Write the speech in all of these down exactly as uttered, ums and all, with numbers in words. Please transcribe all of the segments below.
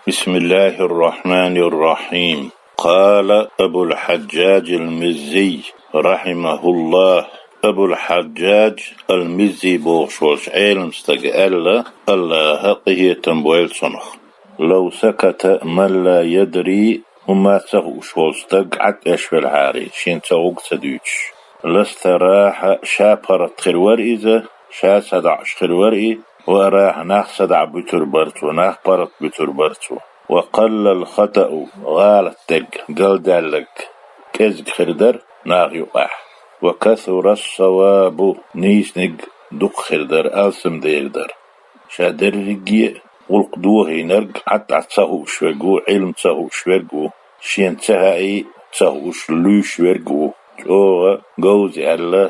بسم الله الرحمن الرحيم. قال أبو الحجاج المزي رحمه الله. Абул-Хьаджжадж ал-Миззи бохуш волчу Ӏелам стага аьлла, АллахӀа къинхетам бойла цунах: «لو سكت من لا يدري», хӀумма ца хууш волу стаг Ӏад аш велахьара, шена ца гӀуг ца дуьйцуш, «لاستراح», ша паргӀат хир вара иза, ша садаӀаш хир вара и, «وأراح», нах садаӀа буьтур бара цо, нах паргӀат буьтур бара цо. «وقل الخطأ», гӀалат дерг, галдаьлларг кӀезиг хир дара наха юкъахь. «وكثر الصواب», нийсаниг дукха хир дара, алсамдер дара. Ша дерриге а гӀуллакх дохийнарг Ӏад-Ӏад ца хууш верг ву, Ӏилма ца хууш верг ву, шена ца хаий, ца хууш луьйш верг ву. ЧӀогӀа говза аьлла,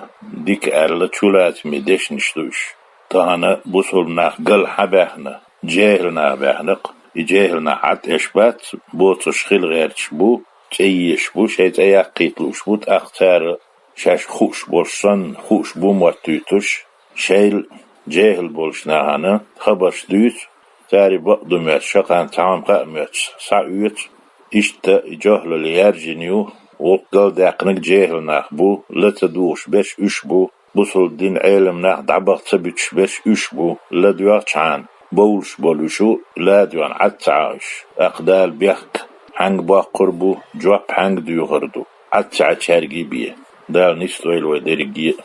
дика аьлла, чулацаме дешнаш ду уьш. Тахана бусулба нах гал хьан баьхна, жехӀил нах баьхна-кх, и жехӀил нах Ӏад аш бац, боцуш хила гӀерташ бу, цӀе езаш бу, шайн цӀе яккхийта лууш бу, тӀаккха цара шаьш хууш болуш санна, хууш бу моттуьйтуш, шайл жехӀил болуш нахана хабарш дуьйцу, цари бакъ ду моьттуш, шакхана цхьа хӀума хаа моьттуш, схьаоьцу. Иштта и жохӀлал яьржина ю, вокху галдаьккхинарг жехӀил нах бу, ла ца духуш берш уьш бу, бусулба дин Ӏелам нах дӀабаха ца буьтуш берш уьш бу, ладоьгӀчхьана бовлуш болу уьш, ладоьгӀна Ӏад ца Ӏа уьш. ТӀаккха Дала бехк хьаьнга боккхур бу, жоп хьаьнга доьхур ду, Ӏад ца Ӏачаьрга бен. Дала нисдойла вай дерриге а.